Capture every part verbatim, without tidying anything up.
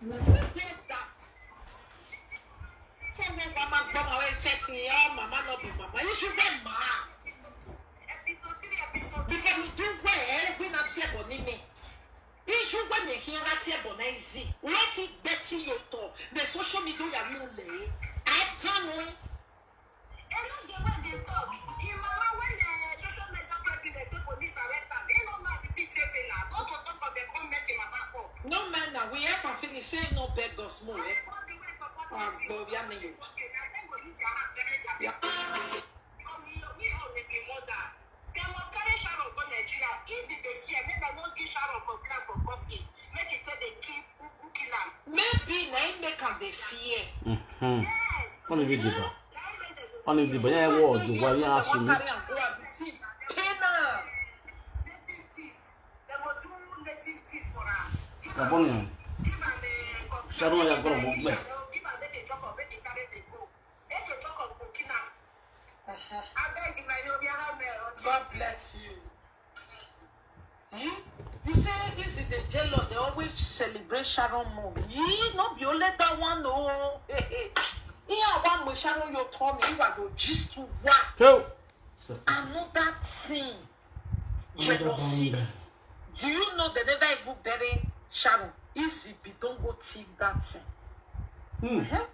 Who does that? Come on, mama, mama, wey set me up, mama no be mama. You should be mama. Because you do well, we not here but me. Iju wey me here right here but na easy. What it betting you to the social media you lay? I don't know. Eno dey wey dey talk. Im mama, when the social media president take police arrest am, he no know as he take pay na. Go to talk of the come mess im mama up. No man, now we help am finish. Say no beg us more. Eh? Everybody wey support Ah, this thing, but we are support me. It. Okay, na dem go use their hand very dirty. Yeah. Because we, we all will be mother. Dem must carry Sharon go Nigeria. If e dey fear, make dem no give Sharon for glass for coffin. Make e take dey kill who, who kill am. Maybe na im make am dey fear. Mhm. Yes. Wọ́n lè fi dìbò. Na im make dem dey Wọ́n lè fear. Dìbò yẹn wọ ọ̀dùn wá yẹn á sùn mí. Carry am go and the thing pain am. Native things. Dem go do native things for am. Give am, Bàbá mi. Give am, eh, Sharon ya gbọ́dọ̀ mọ̀ pẹ́. Give am make e chop am, make e carry dey go. Make e chop am, go kill am. Abeg, my Yoruba, help me. God bless you. Hmm? You say this is the jealous, they always celebrate Sharon mom. Yee, no be only that one, oh. Hey, hey. Iya wa mo Sharon your turn, you are the gist to what? Yo. Another thing. Jealousy. Do you know they never even bury Sharon? Easy be don't go thief that thing. Hmm. Mhm.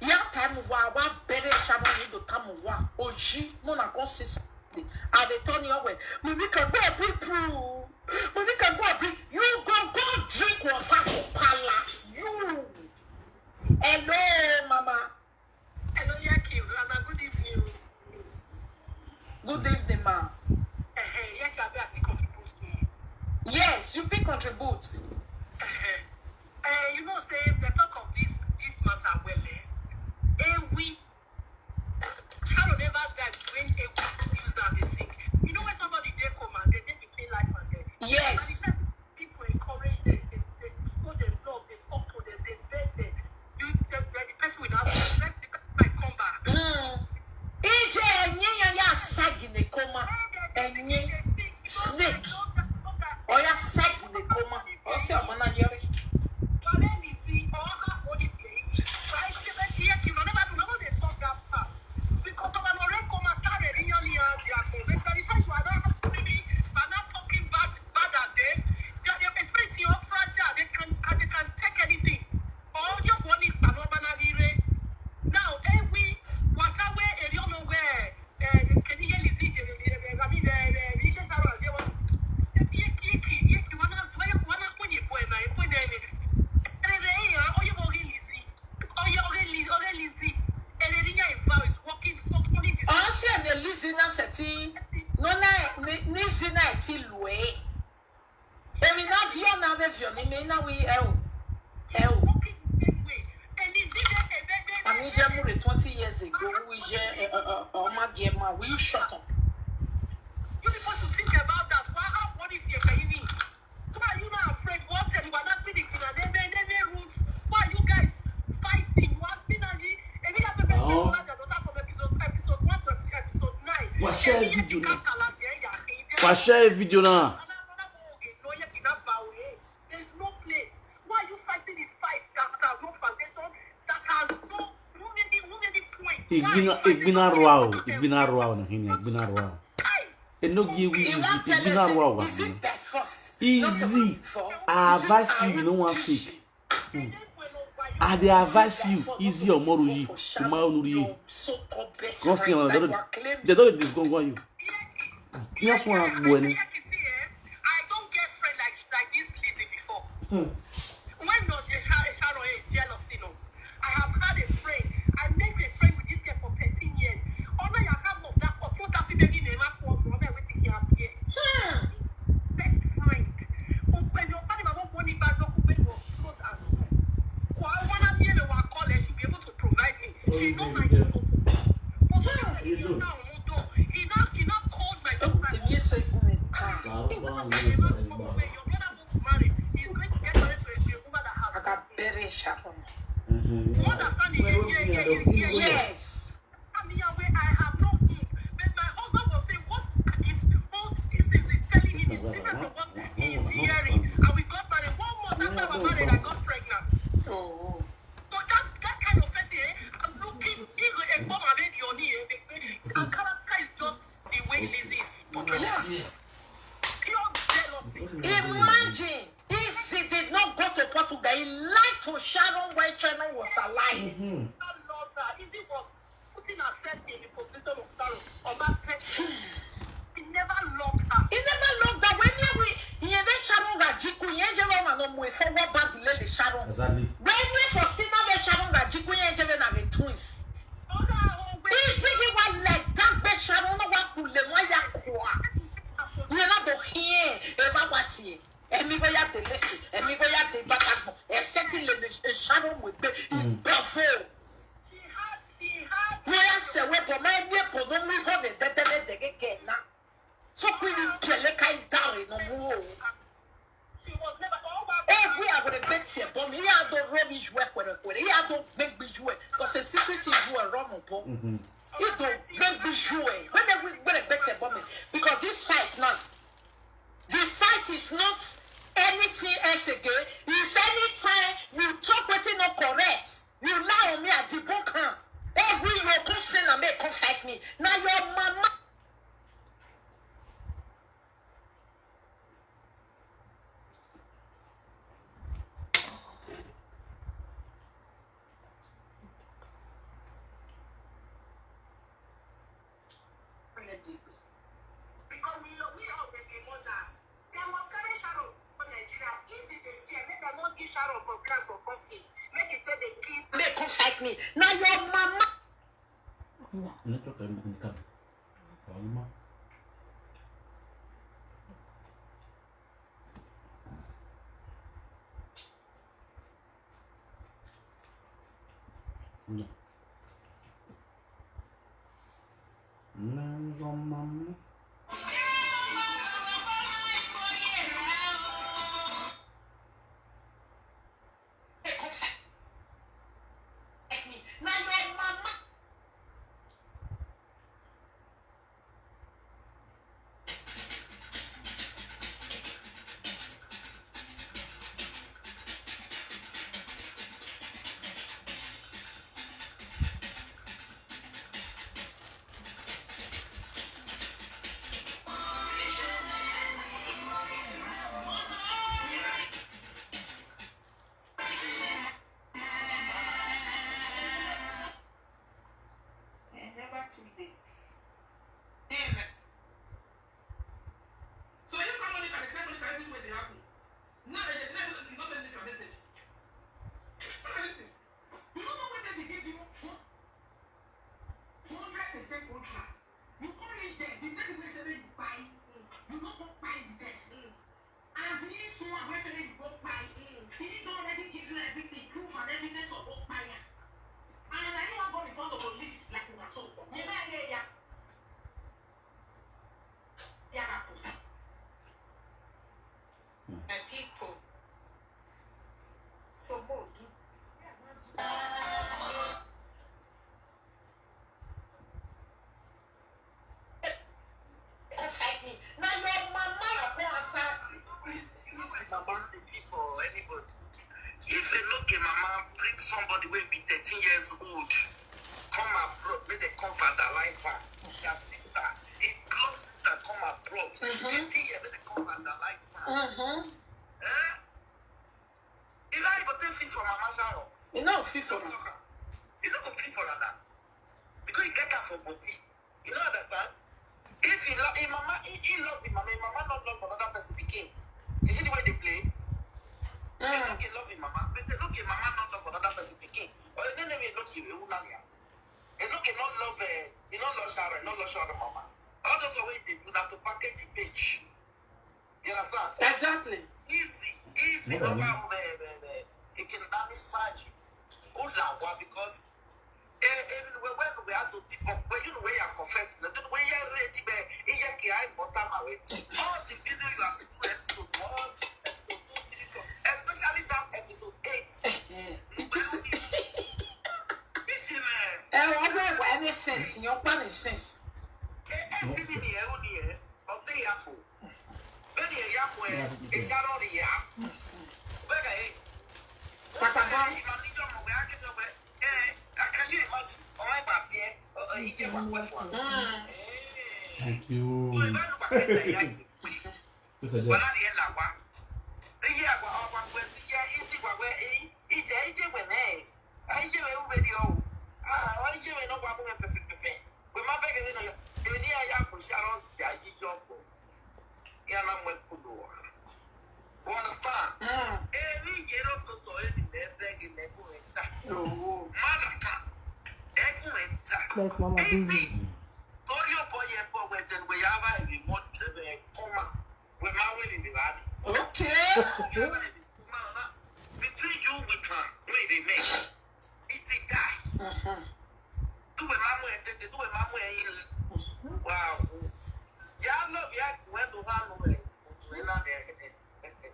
Ya time wa wa bury Sharon, you do time wa. Oji, mo na go see something. I dey turn your way. Monica, go bring proof. Monica, go bring. You go, go drink water for palace. You. Hello, mama. Hello, Yaki. Mama, good evening. Good evening, ma. Eh, eh, Yaki, abi I fit contribute small? Yes, you fit contribute. Eh, eh. Eh, you know, say the talk of this this matter, well, eh, eh, we Sharon never die when a use that they sing. You know when somebody dey coma, they dey between life and death. Yes. And the person people encourage them, they, they show them love, they talk to them, they beg them. You, the, the, the person will not let the person might come back. Mm. Ije enyi ya ya sagi ne coma. Enyi snake. Oya sagi ne coma. Osi ọmọ na yọrí. Because of an already come and carry the young year, they are going. But by the time you are not happy, are not talking bad, bad at them, they are, they are expecting you fragile. They can, and they can take anything. Or you want it, but not banana here. Now, eh, we, what are we, eh, you know where, eh, can you hear the thing, eh, I mean, eh, eh, you just have a, you want, eh, you, you, you, you wanna swear, you wanna put your boy, my boy, eh, eh, eh, eh, oh, you want to release it. Oya, Oga Lizzy, Oga Lizzy. Ererinya Ifa is working, functioning this. Ọsẹ ne Lizzy na sẹti. No na ni Lizzy na ti lue. Emi na fi ona ve fi oni me na wi e o. E o. Working the same way. And Lizzy dey, dey, dey, dey, Ami dey, je mure twenty years ago. We je, uh, uh, uh, uh, my dear man, will you shut up? You people should think about that. Why, how, what is your opinion? Why are you not afraid? What said you are not feeling in an any, any route? Why are you guys fighting? What synergy? Any other person Oh. That daughter from episode, episode one to episode nine. Wàá share Any video náà. Kaka la jẹ ya. Wàá share video náà. There's no place. Why are you fighting a fight that has no foundation, that has no, who many, who many points? Ìgbín náà, Why are you ìgbín náà fighting ro a o, a ìgbín náà ro a o, nìkan ni ìgbín náà ro a o. Hey! E no give He easy, wan tell ìgbín náà us ro a say, wa. Is it by force? Easy. Not by force. I advise you, you no wan take. I dey advise you, Easy Omoroyi, Umaru Nuruyi. Your so-called best Go see friend am, that they you don, are claiming. They don dey disgungun you. Yes, one agbo ni. I don't get friend like, like this Lizzy before. Hmm. When does a Sha-, a Sharon a jealousy, no? I have had a friend. I make a friend with this girl for thirteen years. Ọmọ ya ka mọ that for two thousand baby name I call for me with him here. Hmm. Best friend. When your body my money back, no, when was close as soon. Kwa wana mi me wa college, you be able to provide me. She know my name. But when I give you now, no, no. He now, he now called my Oh, phone. If you say, "Woman, ah, Bàbá mi ò bá yín gbà. Your brother wants to marry. He's going to get married to a, a woman that has I got very sharp on. You understand? Yeah, yeah, yeah, yeah, yeah, yeah. Yes. I mean, yeah, where I have no home. But my husband was saying, "What is most is, is telling him is different from what he is hearing." And we got married. One month after we were married, I got pregnant. That he lied to Sharon when Sharon was alive. Mm-hmm. I love that. Is it was putting herself in the position of Sharon? Or that sex? He never loved her. He never loved that. When he we he never Sharon Rajiku, he never one of my forward back lele Sharon. Exactly. When we for Sina we Sharon Rajiku, he never na the twins. Other always He said he was like that, but Sharon no wa kule mo ya kwa. You know the here, ever what here. Emi go ya the listen, emi go ya the back. Except in the Sharon with the buffo. she had she had Where I say we for my me for no me go the the the the the na. So we will pele kai dare no more. she was never all about Every I would have bet here, but me I don't rubbish work with it. He I don't make me you because a secret is you are wrong, boy. Mm-hmm. He don't make me you. When they will when they bet here, but me because this fight now, the fight is not anything else again. It's anytime you talk wetin no correct, you lie on me at the book, huh? Every you come send and make come fight me. Now your mama. Because we we are the mother. They must carry Sharon for Nigeria. Easy they share. Make them not give Sharon for class for coffee. Make it say they keep Make come fight me. Now your mama. Network em nka. Ọma. Nzọmam. Now your mama. Eh, never too late. So you come Monica, the kind Monica, this way they happen. Now they declare that you don't send Monica message. What are you saying? You don't know when person give you hundred percent contract. You come reach there, the person will say you buy, you not go buy the person. And this one wey say you go buy, he don already give you everything, proof and evidence of go buy am. And na you wan go report to police like una so. You know, yeah, yeah. Yeah, na post. My people, so go do. Come fight me. Now your mama na come answer. This mama dey fit for anybody. If a local mama bring somebody wey be thirteen years old come abroad, make dem come vandalize am. Their sister, a close sister come abroad, Mhm. thirteen years, make dem come vandalize am. Mm-hmm. Eh? Is that you go take fit for Mama Sharon? You know, fit for Just talk am. You no go fit for like that. Because you get am for body. You no understand? If he love him mama, he, he love him mama, him mama not love another person again. You see the way they play? He Mm. no get love him mama, but they no get mama not love another person again. Or you don't even look him, you know, you know, not love, uh, you know, love Sharon, not love Sharon mama. All those way they do that to package the bitch. You understand? Exactly. Easy, easy. What are Over you- the, the, the, it can damage surgery. Ulawa because eh, eh, when, when we had to deep up, when you know where you are confessing, the way you are ready, where you are carrying bottom away. All the video you have seen, episode one, episode two, three, four, especially that episode eight. Eh, eh. It is. Vigilance. Eh, what do I any sense? You want any sense? Eh, eh, three in the air, in the air, of the air, so. Very air, where, eh, Sharon, yeah. Where, eh, Papa, eh, you know, where I get over, eh, I can you imagine? Oh, my baby, eh, oh, oh, you get one question. Mm. Eh. Thank you. So, if I look at it, yeah, This is wala just ni ela wa. Iye agwa ọkwa kwesị ihe isi gwa we Ewu be di o. Ah, why you no kwa mu pepe pepe? We ma beg you no. Eni aya ko sharon ya yi yo ko. Ya na mwe kudo. You understand? Eni yero to to eni be beg me ku eta. Oh. You understand? E ku eta. Yes, Mama Easy. Busy. Tori opo ye po we then we have a remote, eh, coma. We ma we ni bad. Okay. Between you with her, we remain. It is die. Mhm. Do we mamu e tete, do we mamu e in. Wow. Ya no bi a we do ha no e. We na de.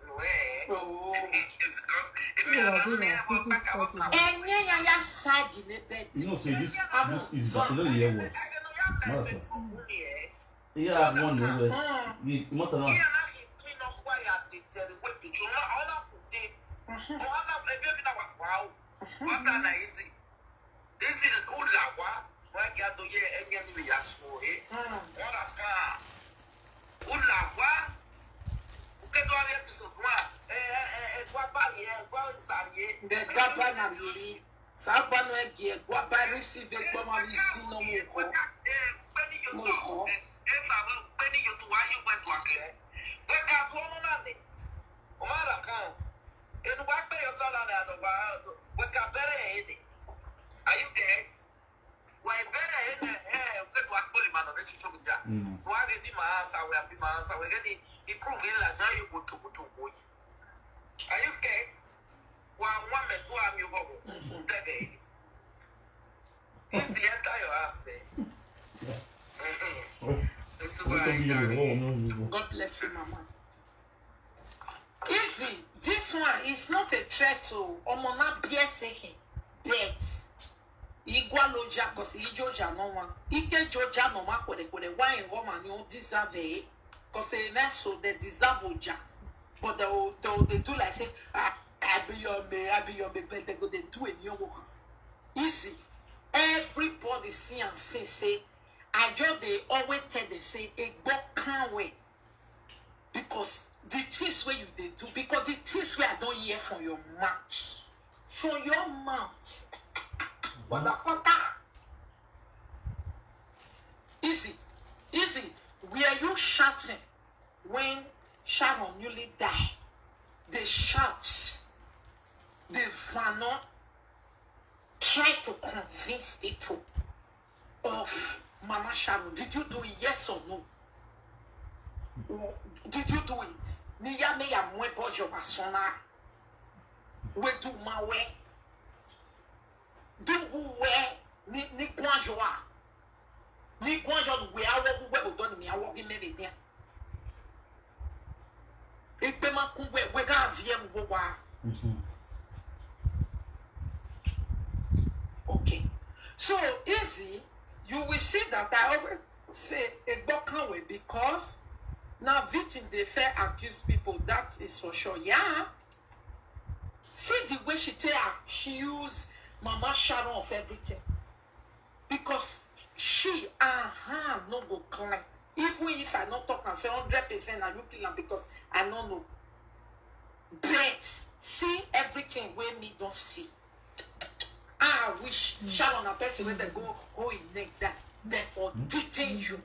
No e. Oh. Because if me around here, we pack our time. Enye ya ya sagi ne bed. You know, say this, Abu, this is so- particularly your word. I don't know, you have like Master. Between here. Yeah, one way. Mm. You must have Ihe na-eto ịnọkwa ya dị tere wepụtụ ọla ọla pụte ọla ebe obi na wasụ ahụ nwata na ezi ezi ụlọ agwa nwa gị adọghị enye nri ya sụọ he Mm. ọla saa ụlọ agwa kedu ọrịa episode nwa egwaba ya egwa ịsarị ya The gaba na lili. Sagba no egi egwa barisi ve gbo ma mi si no mo ko. Mo ko. Are you get? Why better in the air? Get what bully man on the social media. Mm. Why did the man answer? We have the man answer. We get the proof in like now you go to go to go. Are you get? One one me do am you go. Take it. If the enter your ass, eh? This is What why can you do? I Oh, no, no, no. God bless you, Mama. Easy. This one is not a threat to Omona B S A. Bet. Igwa loja, cause ijoja no one. Ike joja no ma kwere kwere. Why in woman you deserve it? Cause a mess so they deserve oja. But they will, they will, they do like say, ah, I be your me, I be your me, but they go they do a new work. Easy. Everybody see and say, say, I just they always tell them say, a God can't wait. Because the things where you they do, because the things where I don't hear from your mouth. From your mouth. Motherfucker. Easy. Easy. Were you shouting when Sharon newly died? They shout. They vano try to convince people of Mama Sharon. Did you do it? Yes or no? Did you do it? Ni ya me ya mwe bojo basona. We do ma we. Do who we ni ni kwanjo a. Ni kwanjo we awo who we bo don mi awo gi me be dia. Igbe ma kun we we ga vie wo wa. Mhm. Okay. So easy, you will see that I always say Egbo can't wait because now victim they fair accuse people, that is for sure. Yeah. See the way she take accuse Mama Sharon of everything. Because she and her no go climb. Even if I not talk and say hundred percent na you kill am because I no know. But see everything wey me don see. I wish Sharon na person wey dem go hold him neck down. Dem for detain you.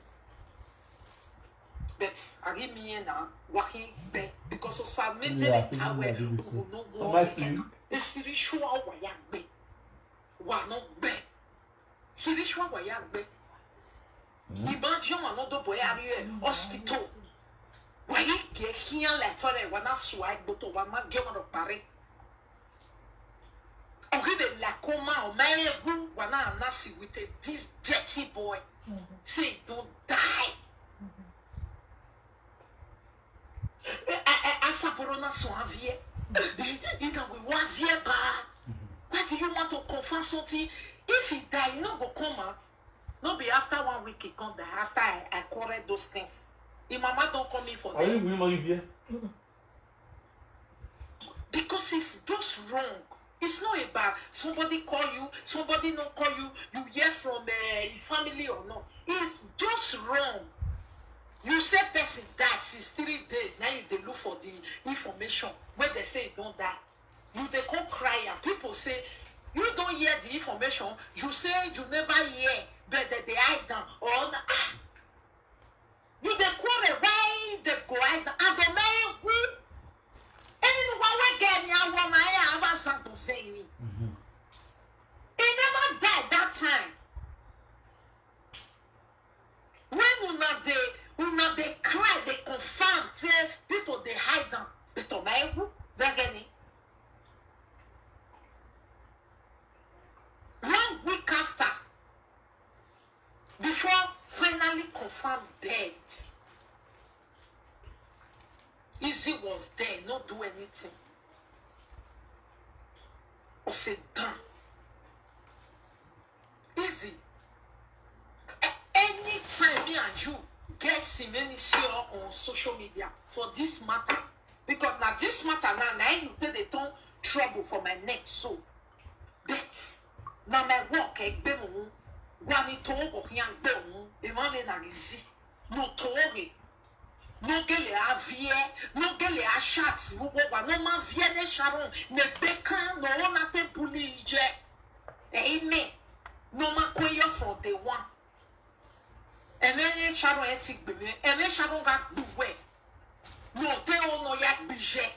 But I give me here now, walking back because of some Yeah, I think power you are doing who so. no Am I go. seeing? A spiritual wire back. Wa no back. Spiritual wire back. Imagine another boy at your hospital. Why you get here like today when I swipe but to one man get on a parry. Okay, the lacoma or my who one I see with a this dirty boy. Say don't die. Asaporo na so avie. Ina we wa vie ba. Why do you want to confirm something? If he die, he no go come out. No be after one week he come die. After I, I correct those things. Him mama don come in for Are you them. going to be here? Because it's just wrong. It's not about somebody call you, somebody no call you, you hear from uh, your family or not. It's just wrong. You say person die since three days, now you dey look for the information when they say he don die. You dey come cry and people say You don hear the information, you say you never hear, but dem dey hide am. Or na, ah, you dey quarrel, why dem go hide am? And the man who, anyone wey get any awọ na ya awa santo say me. He never die that time. When una dey, una dey cry, dey confirm say people dey hide am. But Omaegu, Begeni. One week after, before finally confirm dead, Izzy was there, no do anything. O say done. Izzy. A- Anytime me and you get see many see on social media for this matter, because now this matter now, now you take the turn trouble for my neck. So, but now my work, eh, be mu, wani to go hiang be mu, the man na Izzy. No to no gele avie, no gele ashat, wo wa no ma vie ne Sharon, ne beka, no ona te bully je. Amen. No ma kwe yo for the one. Ene ne Sharon eti gbeme, ene Sharon ga gbuwe. No te ono ya gbije.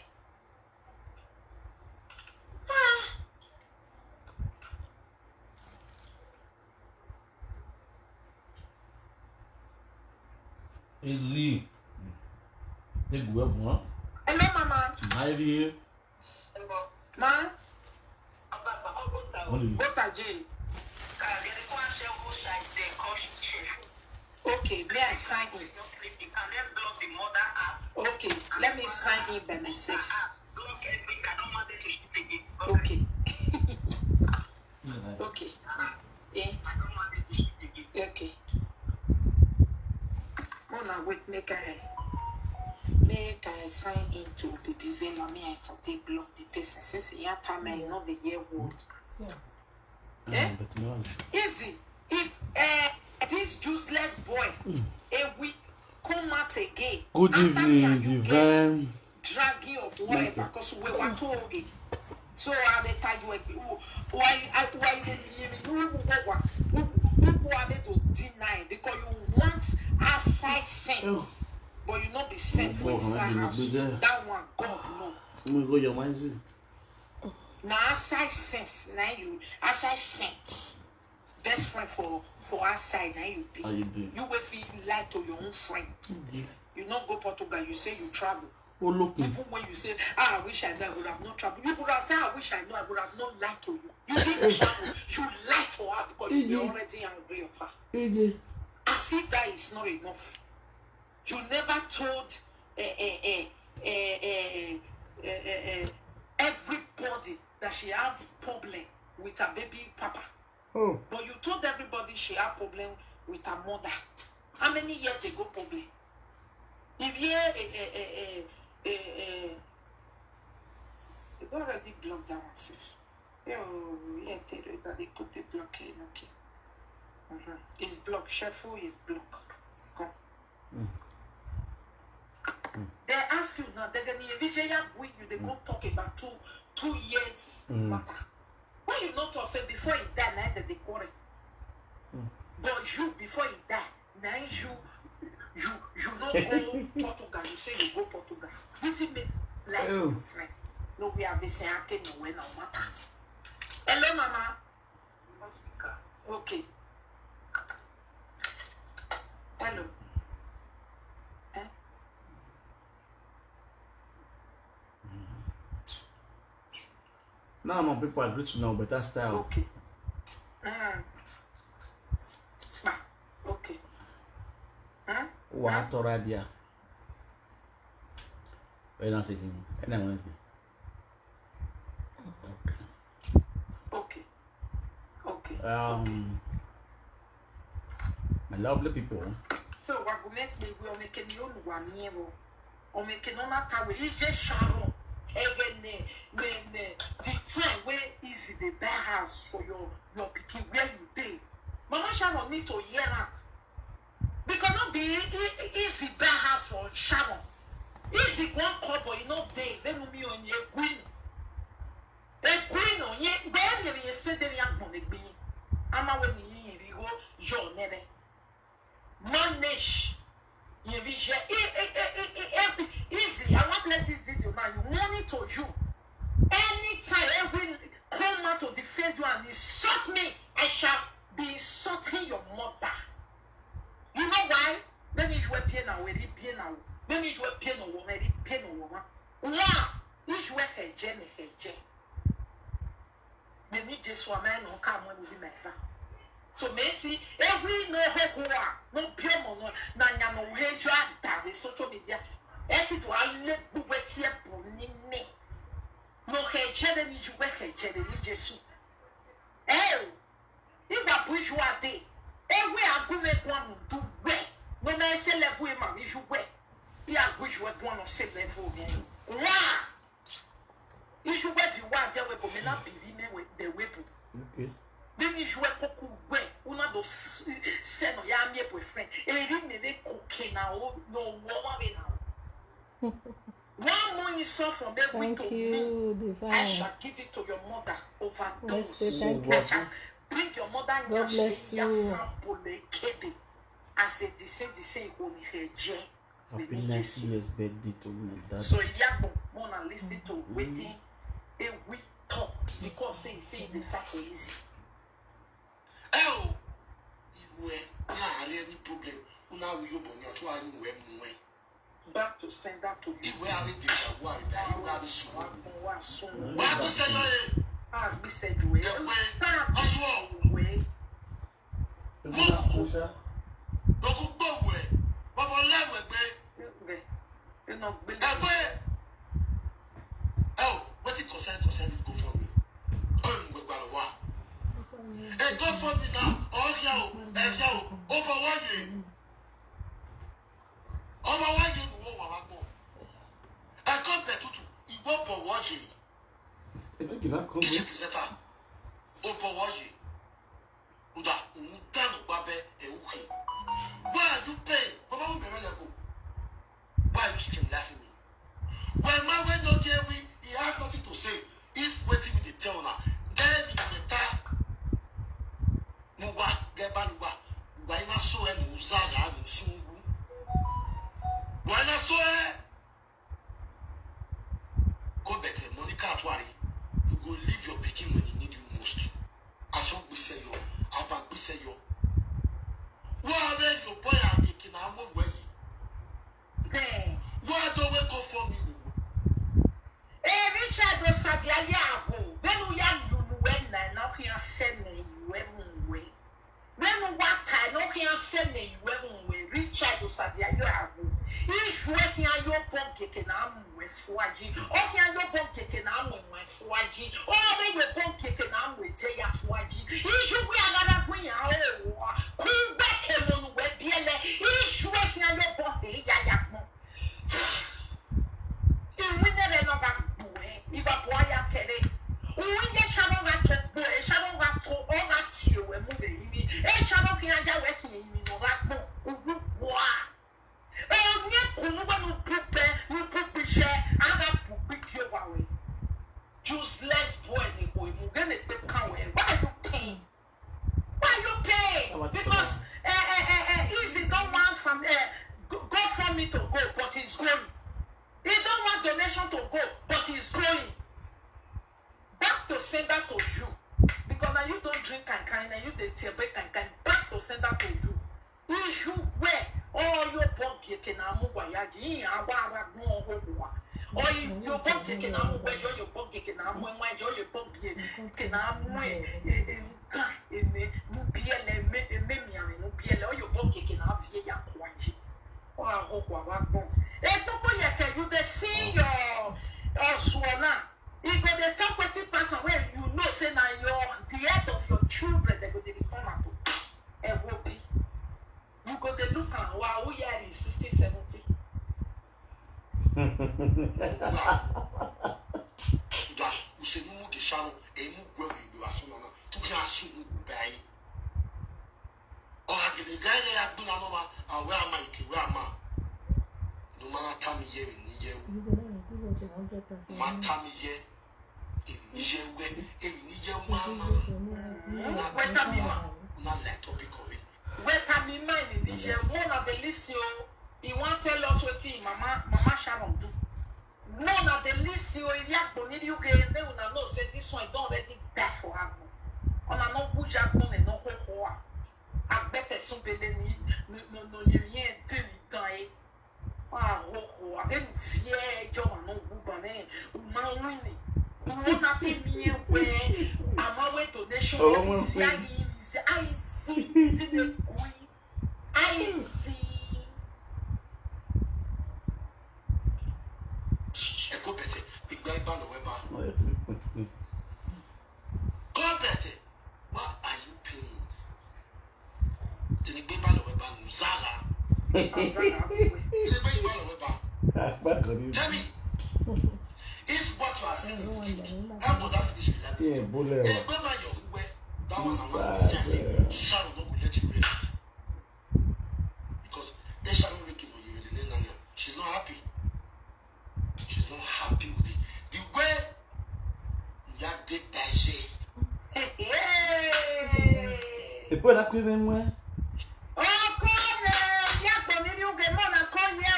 Ah. Ezi. Te gwe bon. Hello, mama. Mairi. Ma, Oli. go ta Jane. Okay, may I sign in? Okay, let me sign in by myself. Okay. Okay. Eh? Okay. Mona wait, make I make I sign into Baby Vela. Me I for take block the person since he had time I know the year word. Eh? But no. Easy. If uh, this useless boy a week come out again. Good after me evening, and you get Divine. Dragging of whatever, because we were told it. So I dey tell you, why I why you dey hear me? You who go what? Who who go have to deny because you want outside sense, but you not be sent for Oh, inside you house. be there. That one, God no. Let me go your mind. See. Na outside sense, na you outside sense. Best friend for for outside, na you be. How you do? You will feel lie to your own friend. You not go Portugal. You say you travel. Oh, look. Even when you say, ah, I wish I know, I would have not traveled. You could have said, I wish I know, I would have not lied to you. You didn't travel. You lied to her because you were already angry of her. Ege. As if that is not enough. You never told eh, eh, eh, eh, eh, eh, eh, eh, everybody that she have problem with her baby papa. Oh. But you told everybody she have problem with her mother. How many years ago problem? If yeah, eh, eh, eh, eh, eh, eh, they already blocked that one sef. Yeah, oh, yeah, tell you that they could take block, eh, okay. Mm-hmm. It's blocked. Shuffle is blocked. It's gone. They ask you now, they're gonna you they go talk about two two years matter. Why you not talk say before he die, now that they quarrel? But you before he die, now you you you not go Portugal, you say you go Portugal. What do you mean like Oh. Friend? No, we have the same thing no when no matter. Hello, mama. Okay. Hello. Eh? Now my people agree to now better style. Okay. Mm. Ah, okay. Hmm? Wa Torah dia. When I say him, and then Wednesday. Okay. Okay. Um, my lovely people. So wa go make me we make any on one year. O make no na tawe ije Sharon. Ege ne ne ne the time where easy the buy house for your your pikin where you dey. Mama Sharon need to hear am. Because no be e- e- easy buy house for Sharon. Easy one couple you no dey. Then me on ye queen. A queen on ye. Where me be expect to defend you and insult me, I shall be insulting your mother. You know why? Many you were bien now, very bien now. Many you were bien no woman, very bien no woman. Wa, is you were heje, me heje. Many Jesu, a man no come when we be my fa. So many, every no hohua, no pure mono, na nya no hejo a dare social media. Eti to a le buwe tie boni me. No heje de ni you were heje de ni Jesu. Eh, Igba buju ade. Ewe agume kwanu du we. No me se level e ma mi ju we. I aguju e kwanu se level me. Wa. Iju we vi wa de we bo me na biri me we de we bu. Okay. Bini ju e koku we. Una do s- se no ya mi boyfriend. Eri me me koke na o no wo wa me na o. One more insult from every Thank to me. You, I Divine. Shall give it to your mother overdose. Let's say thank I you. Shall bring your mother God bless you. Sample kebe. As a descend, descend, holy head. Happy ninety years birthday to my dad. So, yeah, but wanna listen to waiting a week talk because say, say the fact is easy. Oh, you were not any problem. Una will you bring your two and you were more. Back to send that to you. If we have it, this is what we die. You have it soon. Wa sun. What to say? Eh? Ah, we said we. Yeah, we- Stop. Oswald. We. Don't go go away. Baba, let we be. We. You know, believe. Ẹgbẹ́ ẹ o, wetin concern concern this GoFundMe? Ọ̀rọ̀ ìlú gbẹgbẹ́ lọ wá. Ẹ GoFundMe náà, ọ̀ọ́kẹ́ o, ẹ̀kẹ́ o, ó bọ̀ wáyé. Ọmọ wáyé ni wọ́n wà wá gbọ́. Ẹ̀kọ́ bẹ̀ tutù, ìwọ bọ̀ wọ́yé. Ebe gina Kì í ṣe come. Presenter, ó bọ̀ wọ́yé. Kódà, òun dànù gbábẹ́ ẹ̀wù kì. Why are you paying? Bàbá mi mẹ́rẹ́ lẹ́kọ̀ọ́. Why are you still laughing me? When man wey no get we, he has nothing to say. If wetin we dey tell una, get me the better. Mo wá, get back, mo wá. Why not so ẹ ló ń sára, ló ń sunwó? Why not so ẹ? Go better, Monica Atwari. You go leave your pikin when he need you most. Aso gbese yo, ava gbese yo. Why are you boy and pikin? I'm over you. Then, Why don't we go for me? eh, Richard Osadia Yabo, when we are Lunu, when I now here send me, you were. When we what I know here send me, you were. Richard Osadia Yabo, he's working on your pocket and I'm with Swaji. Oh, here your pocket and I'm with my Swaji. Oh, when your pocket and I'm with Jaya Swaji. He's you we are gonna bring our own. Come back and on where Biele. He's working on your pocket. Iwinere no ga gbue, iba boya kere. Uwinye shabo ga to gbue, shabo ga to o ga tie we mu be imi. E shabo fi aja we fi imi no ga gbon. Uwu wa. E onye kunu we nu pupe, nu pupe she, aga pupe ki o wa we. Useless boy ni ko imu gene pe kan we. Why you paying? Why you paying? Because eh, eh, eh, eh, Easy don't want from eh, go, go for me to go, but he's going. He don't want donation to go, but he's going. Back to sender to you. Because now you don't drink kankan, now you dey tear break kankan. Back to sender to you. Issue where all your bump you can amu wayaji, awara gun ho wa. Or you bump you can amu where your bump you can amu and your bump you can amu in the nubiele, me me me me nubiele, or your bump you can have ye ya kwaji. Or a ho wa wa gun. E popo ye can you the see your or suona. E go dey talk wetin pass am wey you know say na your the head of your children dem go dey return am to. E go be. You go dey look am wa who year you sixty seventy. Kódà, òṣèlú mú kì í ṣàrò, èyí mú gbé òyìnbó wá sọ́nà náà, tó kí a sùn ní gbogbo ayé. Ọ̀rọ̀ àgèlè gáyé agbóná náà wá, àwẹ́ àmà ìkèwé àmà. Ló máa ń tà mí yẹ mi níyẹ̀wò. Máa tà mí yẹ èmi níyẹ̀wò, èmi níyẹ̀wò àmà. Wẹ́tà mi mà. Una like topic of it. Wẹ́tà mi mà ní níyẹ̀wò. Una dey listen o. He wan tell us wetin him mama mama Sharon do. No, na dey listen o. If you go need you get, make una know say this one don already die for jagbon ne no hohoa. Agbete sun bele ni, no, no, no, ye yen deni dan e. Wa hohoa. Enu vie jo wa no guba ne. Uma wini. Uma na te mi e we. Ama we donation. Oh, I see, I see, I see, I see. Eko bete, igba igba lo weba. Go bete, why are you pained? Tini gbe ba lo weba, nuzara. Tini gbe igba lo weba. Tell me, if what you are saying is true, how would that finish with that? Yeah, bullet. Egbe ma yo we, that one, I want to say, Sharon no go let you rest. Because Desha no really know you really know now. She's not happy. She's not happy with it. The way you are get that shit. Hey! Ekwe na kwe venwe. Okone, ya kwa mimi uge mona konye.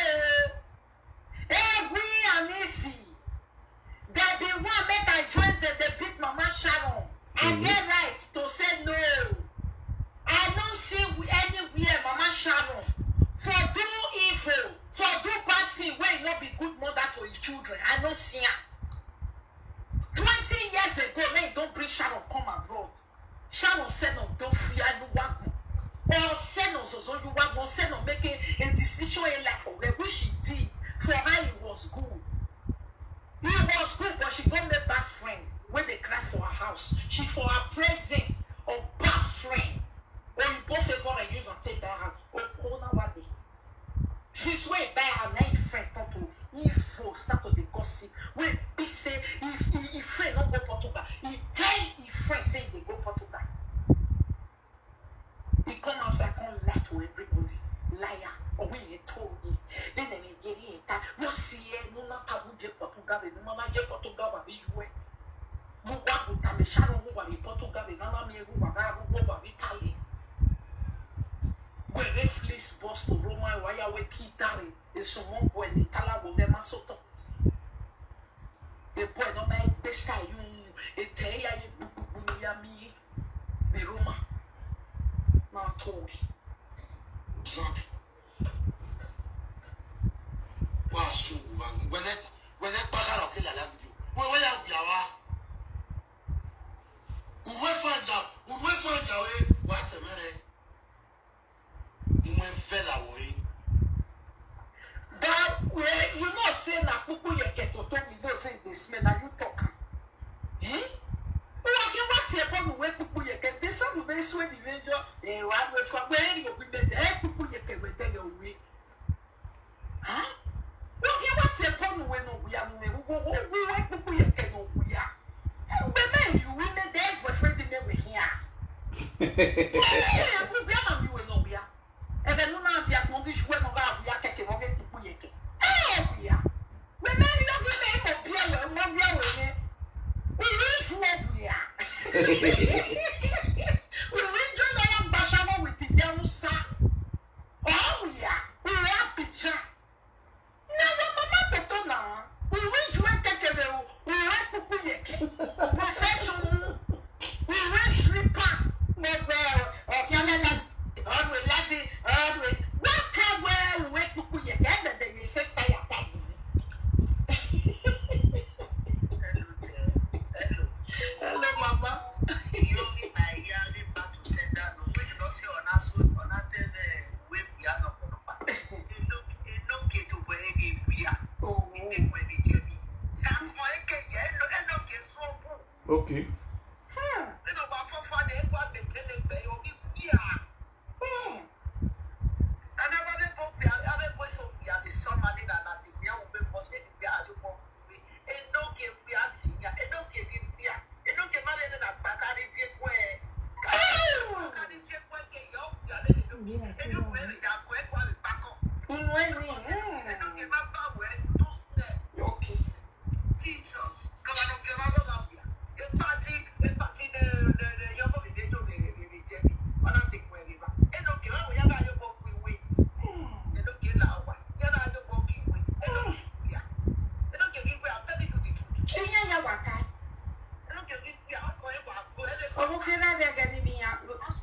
Egwi and Isi. They be one make I join the, the big Mama Sharon. I get right to say no. I no see anywhere Mama Sharon for do evil, for do bad thing wey no be good mother to his children. I no see am. Twenty years ago, make you don bring Sharon come abroad. Sharon say no don free Aluwagbon. Or say no zozo Aluwagbon, say no make a, a decision in life for where which she did. For her, it was good. It was good, but she don make bad friend wey dey cry for her house. She for her present or bad friend. Or you both favor and use and take that house. Or corona what day. Since wey buy her, na him friend talk to him, phone start to dey gossip. Wey be say if him friend no go Portugal, he tell him friend say he dey go Portugal. He come outside, come lie to everybody. Liar. Or when you told me, then they may get it. What see here? No, not Abuja, Portugal, no, mama, Portugal, but you were. Mo wá kò tàbí ṣáà ló wà ní Portugal, nana mi ewu wà láàrú wọ́n wà ní Italy. Wẹ̀rẹ̀ fleece boss to Roma wáyà wẹ́ kí dáre. Èso wọn bọ̀ ẹ̀ ní Tálàwọ̀ mẹ́ má sọ̀tọ̀. Èbọ̀ ẹ̀ náà máa ń gbé sáyún. Ètẹ̀ ẹ̀yà yẹ gbogbogbò ní ya mi yé. Ní Roma. Máa tó wẹ̀. Wa su wa. Wẹ́lẹ́, wẹ́lẹ́ pàkàrọ̀ kí làlá video. Wẹ́wẹ́ yà wíyà wa. Uwe fanja, uwe fanja we wa tẹ̀mẹ́rẹ́. Uwe fẹ́ la wọ̀ yìí. But we, you know say na pupu yeke to talk, you know say dey smell, na you talk am. Eh? Who are you, what you born uwe pupu yeke? They said they swear the major. Eh, wa we for where you be made. Eh, pupu yeke we dey your way. Huh? Who are you, what you born uwe no we are, no we, we, we, we, we, pupu yeke no we are. Eh, we may you, we may, there's boyfriend may we here. Eh, we are not you no we are. Ebe no na dia ko bi shwe no ga bia keke mo ke pupu yeke. Eh, bia. We me yo gi me mo bia we, mo bia we ne. We use wo bia. We use no ya basha mo with the Musa. Oh, we are. We are picture. Na your mama toto na. We wish we take away. We we pupu yeke. We fashion. We we slipper. We we, uh, yalala. All we love it. All we. What a way we pupu yeke. And the day you say stay at that. Hello, dear. Hello. Hello, mama. You be my yearly battle center. No, we don't say on us, on our tell, uh, we, we are not gonna pass. You know, you know, get to where we are. Oh. You take where we get me. That's why I can, yeah, no, I don't get so poor. Okay. Hmm. You know, but for fun, they want me to tell them, they only we are. Hmm. And I want to go, I have a voice of, we are the somebody that, that the, we are, we must say, we are the one. Enoke we are senior. Enoke ni we are. Enoke mare na bakari je kwe. Bakari je kwe ke yo ya le ni. Enoke we ya kwe kwa le bako. Unwe ni. Enoke ma ba we do snare. Okay. Jesus. Kama no ke ma ba ba we. E party, e party de, de, de, yo ko de, de, de, de, de, de. Ona te kwe ni ba. Enoke wa we ya ga yo ko we we. Enoke la wa. Ya na yo ko we we. Enoke we are. Enoke we are telling you the truth. Inya ya wata. Enoke we are. Omo kira be gani mi ya.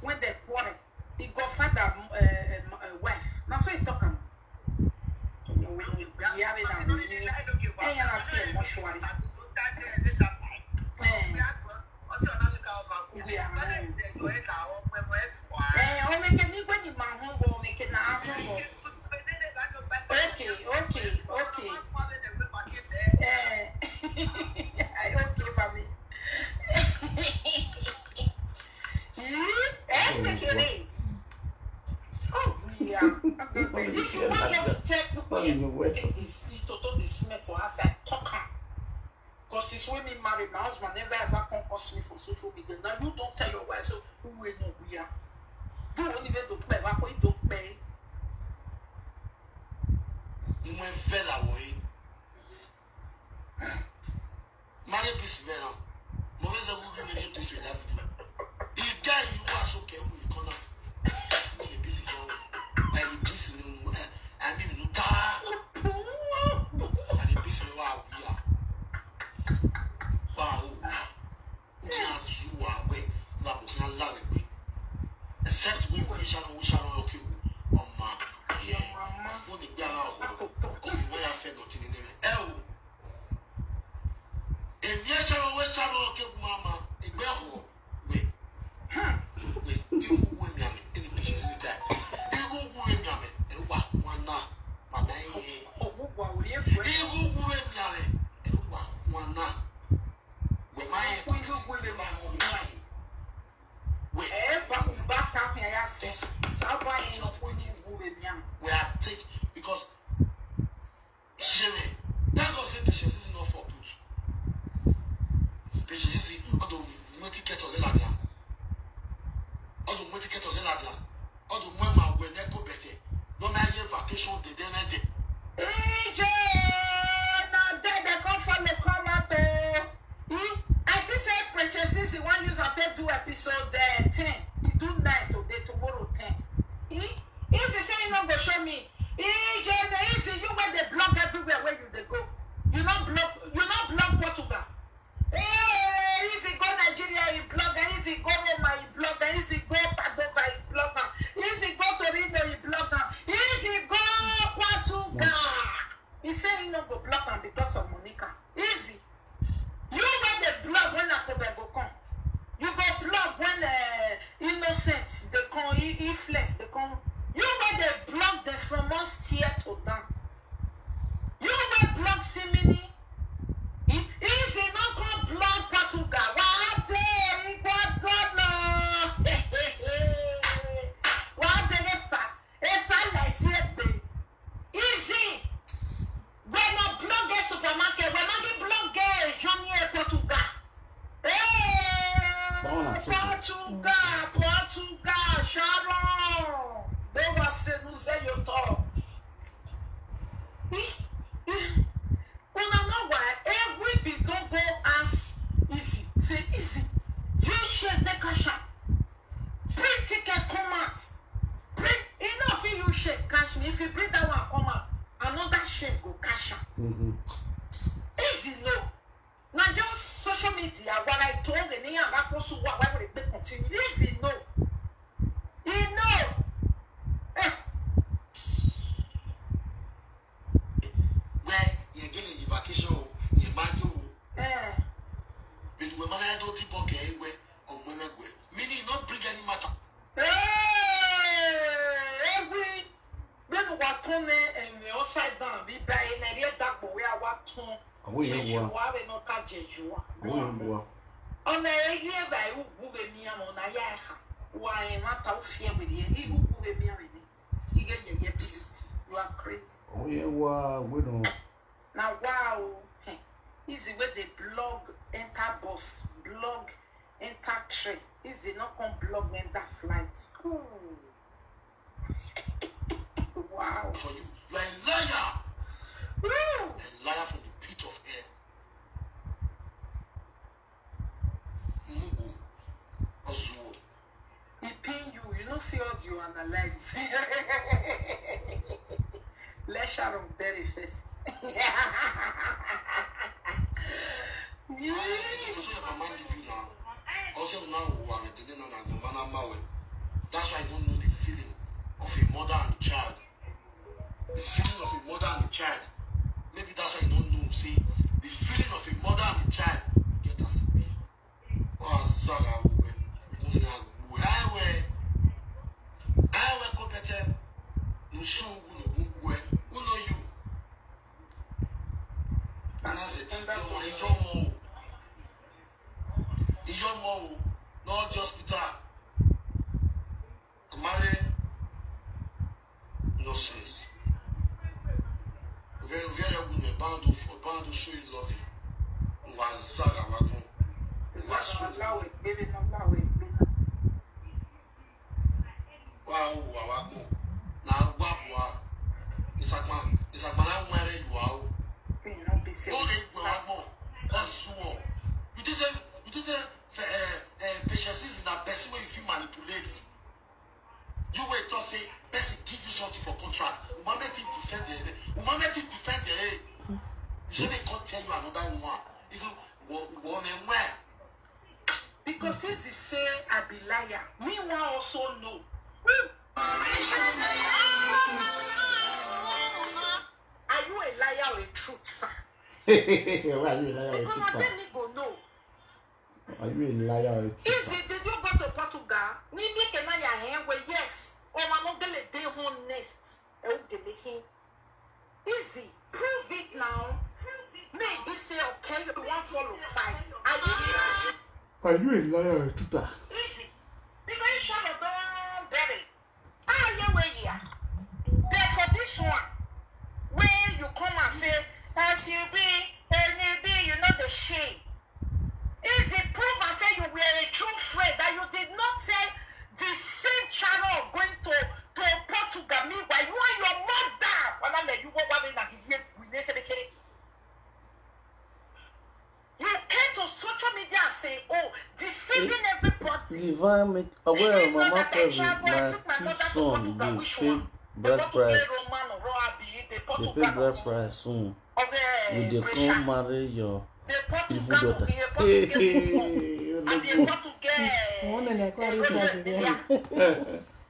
When they quarrel, he go father, uh, uh, wife. Now so he talk am. Yare na wuni. Eh, ya na tie mortuary. Eh. We are. Eh, o meke ni gwe ni ma ho bo, o meke na ho bo. Okay, okay, okay. Eh. Okay, mami. Eh, eh, meke ni. Oh, we are. If you want just check, look at this. Toto dey smell for outside. Talk am. Because since when me married, my husband never ever come curse me for social media. Now you don't tell your wife, so who will know we are? Do only way to pay, why you don't pay? Ìwọ̀n ìfẹ́ làwọ̀ yìí. Marry peace bẹ́ẹ̀ náà. Mo fẹ́ sọ fún mi ní peace with that video. Ìjà yìí wà sókè wù nìkan náà. Mo lè peace yẹn o. Báyìí peace ni mo ẹ àmì mi ta. Àti peace ni wà wíyà. Wà ó wà. Ó ní àzú wà wẹ́. Wà bò ní aláwẹ̀ pé. Except we we shall we shall not okay. Ọmọ ayẹ. Fún ìgbé ara ọ̀hún. Ọmọ ìwé ya fẹ́ nà kí ni nílẹ̀. Ẹ o. Èmi ẹ ṣàrọ̀ wẹ́ ṣàrọ̀ ọ̀kẹ́ kú máa ma. Ìgbé ọ̀hún. Wẹ̀. Wẹ̀. Irú wẹ̀ mi àmì. Ẹni bí ṣe ṣe dá. Irú wẹ̀ mi àmì. Ẹ wà wọn náà. Bàbá yín yẹn. Irú wẹ̀ mi àmì. Ẹ wà wọn náà. Wẹ̀ máa yẹ kó Irú wẹ̀ mi àmì. Wẹ̀. Eh, ba, ba ta hia ya se. Sa ba ni no ko ni wu be mi am. We are take because Jimmy, thank God say Patience is not for good. Patience is not the way ticket of the ladder. All the way ticket of the ladder. All the way my way neko better. No my year vacation the day na day. E J, na there they come for me come out o. Hmm? I think say Preacher Sisi wan use am take do episode uh, ten. He do nine today, tomorrow ten. Hmm? If he say he no go show me, E J, na easy, you wey dey blog everywhere where you dey go. You no blog, you no blog Portugal. Hey, easy go Nigeria, he blog, easy go Roma, he blog, easy go Padova, he blog am. Easy go Torino, he blog am. Easy go Portugal. He say he no go block am because of Monica. Easy. You wey dey blog when Akobe go come. You go blog when uh, innocent dey come, e- e flex dey come. You wey dey blog them from us tear to down. You wey blog Simini. E- Easy no come blog Portugal. Wàá dé igbó tó lọ. Wàá dé efa. Efa lẹ̀ sí ègbè. Easy. When no blog a supermarket, when no blog a Johnny a Portugal. Hey, Portugal, Portugal, Sharon. Don't was say no say you talk. Una know why? Eh, we be don't go ask Easy. Say Easy. You should take a shot. Print ticket come out. Print enough you shame catch me. If you bring that one come out, another shame go catch am. Mm-hmm. Easy no. Na just social media. What I told the name and that for so what why would it be continue? Easy no. He no. Eh. Where you get a vacation, you man you. Eh. But when man I don't tip okay, where or when I go. Meaning not bring any matter. Hey, every when we turn and we upside down, we buy in a real dark boy where I want to. Àwọn yẹn wà. Jẹ̀jùwà bẹ̀ náà ká jẹ̀jùwà. Àwọn yẹn wà. Ọ̀nà ẹ̀yẹ ẹ̀bà ìwúgbù bẹ̀ mí àmọ́ ọ̀nà ayá ẹ̀ka. Wà ẹ̀ má ta ó fi ẹ̀wẹ̀ yẹn. Ìwúgbù bẹ̀ mí àmì ni. Ìyẹ́ yẹ̀yẹ́ bí you are crazy. Àwọn yẹn wà wẹ́nà. Na wow. Hey, Easy wey dey blog enter bus, blog enter train. Easy no come blog enter flight. Ooh. Wow. For you, you are a liar. Woo! A liar from the pit of hell. Mugu. Ozuo. E pain you. You know, see all you analyze. Let Sharon bury first. Aye, you know, so your mama leave you now. Also, now who are the thing now that no man am away. That's why you don't know the feeling of a mother and a child. The feeling of a mother and a child. Maybe that's why you don't know. See, the feeling of a mother and a child. You get that? Oh, Azara, we were. Una go. Ewe. Ewe, go better. Nusu, unu go. Who know you? And I said, Iyomo, Iyomo. Iyomo, not just Peter. Amare, nonsense. Very, very good. Bando for bando show you love. Wa Azara wa mo. Wa so. Wa o wa wa mo. Na wa wa. Isakma, Isakma na nwere you are. No dey gbe wa mo. That's all. You think say, you think say, eh, eh, Patience is in a person where you feel manipulate. You will talk say person give you something for contract. Woman make it defend the, woman make it defend the. You say they can't tell you another one. You go, wo-, woman where? Because since he say I be liar, me wan also know. Who? Are you a liar or a truth, sir? Why are you a liar or a truth, sir? Because I think me go know. Are you a liar or a traitor? Easy, did you go to Portugal? Ni mi ke na ya hen we, yes. O ma mo gele dey home next. E o gele hin. Easy, prove it now. Maybe say, okay, you wan follow fight. Are you? Are you a liar or a traitor? Easy. Because you shall not don bury. Ah, yeah, well, yeah. But for this one, where you come and say, as you be, and you be, you know the shame. Is it proof and say you were a true friend that you did not tell the same channel of going to, to Portugal? Meanwhile, you and your mother, wala me, you go back in and you, you, you, you, you, you, you came to social media and say, oh, deceiving everybody. Divine make, uh, well, Mama Kevin, my two son dey pay bride price. Dey pay bride price soon. We dey come marry your evil daughter. Hey, hey, hey, hey, hey.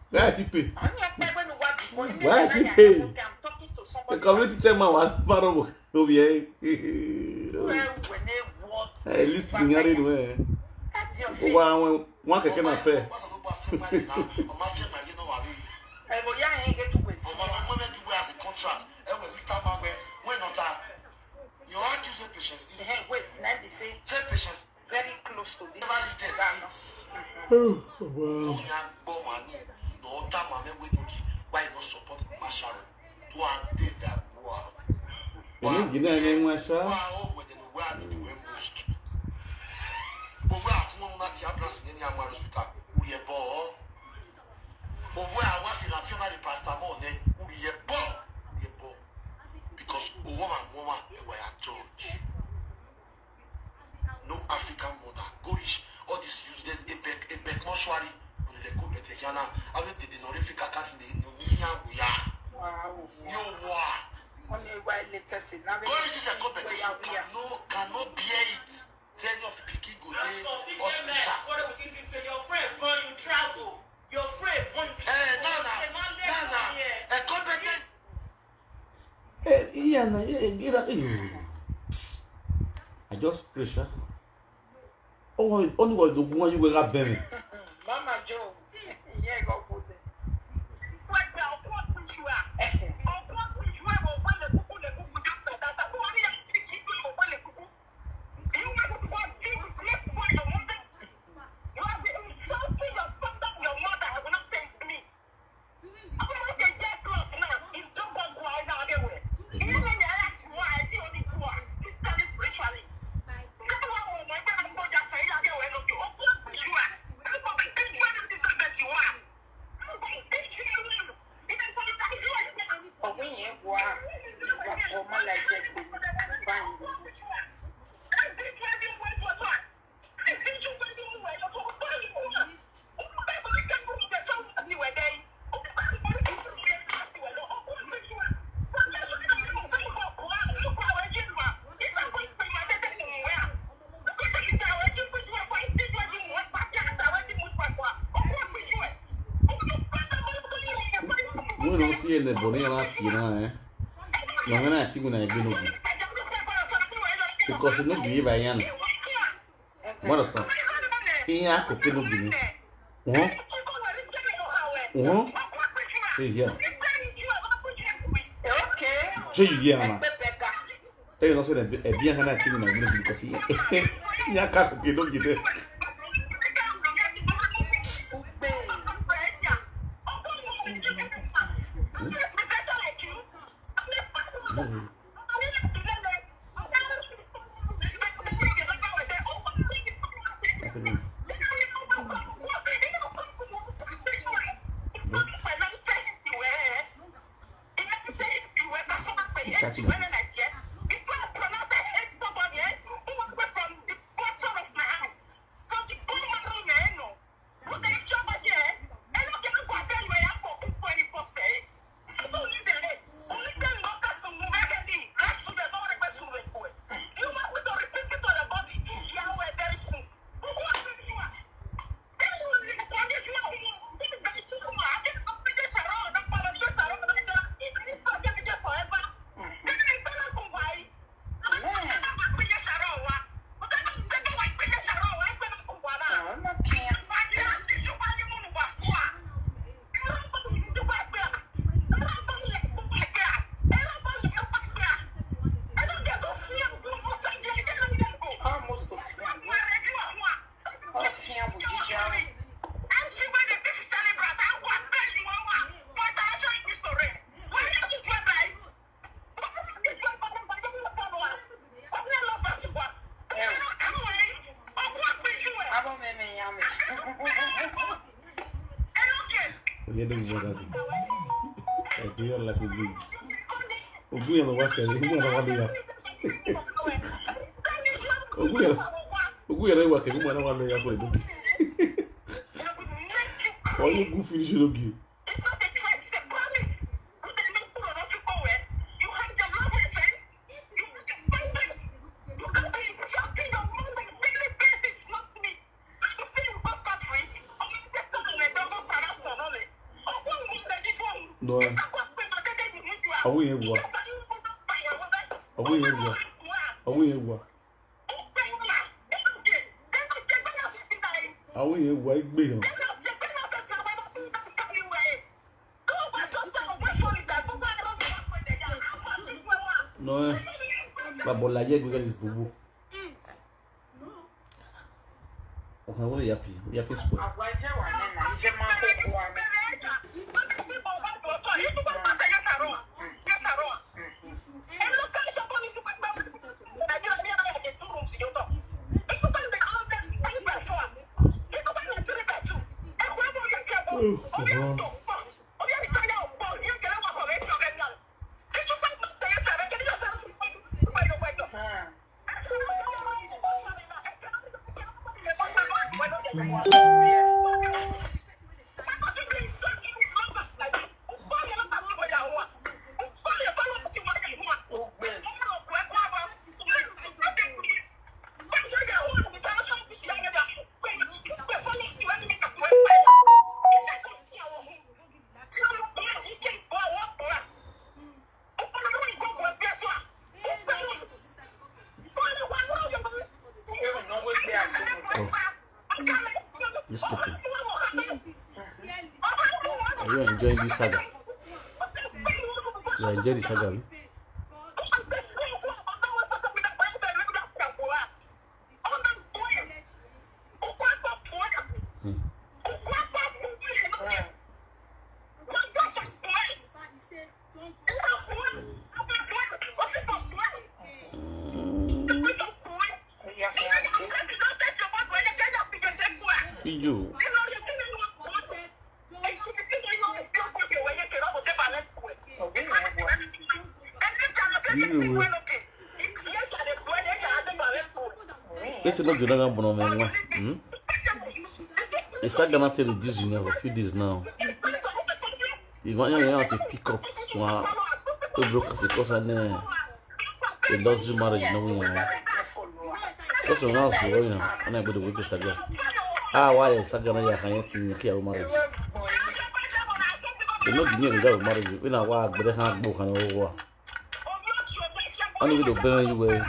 Why I take pay? Why I take pay? The community chairman wa parable. No be eh. Eh, listen, you already know eh. Wa wan, wan keke na pe. You accuse the Patience. Wait, let me say. Say Patience. Very close to this. Never reach there since. Oh, wow. Onye agbo money, no other mama wey no give, why you no support Mama Sharon? Do and dey that boy. You know, you know, you know, Mama Sharon. Wow, oh, when they know where I need the way most. But where I come on that your brass in any Amaro hospital, we are ball. But where I want to feel, I feel like the paracetamol, then we are ball. We are ball. Because woman, woman, they were at church. No African mother. Go reach all this useless Ebek, Ebek mortuary. On the go better Yana. I will take the honorific account in the Indonesia. We are. Wow. You are. On the white letters in Go reach this a competition. Cannot, cannot bear it. Say any of the pikin go dey hospital. Your friend born you travel. Your friend born you travel. Eh, no, no, no, no. A competition. Eh, yeah, no, yeah, yeah, yeah. I just pray, sha. Oh, only was the one you were at Benny. Mama Joe. Yeah, go put it. When you see in the body and that, you know, eh? No, when I think when I go no good. Because you know, give a yan. What is that? In ya cook no good. Huh? Huh? Say here. Okay. Say you hear, man. Tell you not say that a beer and I think when I go no good because he. Ya cook no good. Oye, no me mata. Oye, la que vi. Oye, no va a querer, no va a querer. Oye, oye, no va a querer, no va a querer. Oye, good finish, okay. No, eh. Awo yẹn wà. Awo yẹn wà. Awo yẹn wà. Awo yẹn wà igbe yẹn. No, eh. Babola yẹ gbẹgẹ this bubu. Okay, what are you happy? What are you happy for? Oh, oh. Are you enjoying this saga? You enjoy the saga, abi? Wetin no go down bono me nwa. Hmm? It's not gonna tell you this, you know, a few days now. If I am to pick up, so I will broke us because I know the industry marriage, no one. Because of us, you know, and I go to work Instagram. Ah, why Instagram? I can't see your marriage. You know the name that marriage. We na wa gbede kan gbo kan wo wa. Ani we do ben you we.